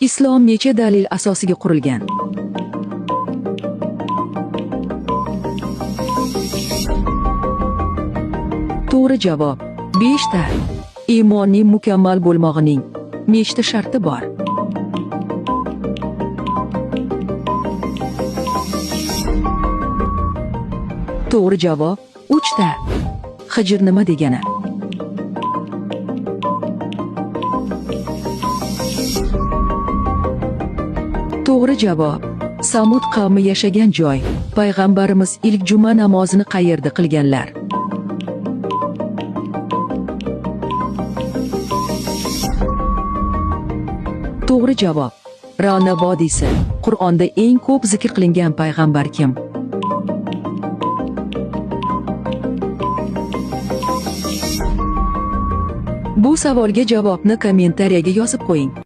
Islom necha dalil asosiga qurilgan? To'g'ri javob 5 ta. Iymonning mukammal bo'lmog'ining nechta sharti bor? To'g'ri javob 3 ta. Hijr nima degani? To'g'ri javob Samud qavmi yashagan joy. Payg'ambarimiz ilk juma namozini qayerda qilganlar? To'g'ri javob Rona vodiysi. Qur'onda eng ko'p zikr qilingan payg'ambar kim? Bu savolga javobni kommentariyaga yozib qo'ying.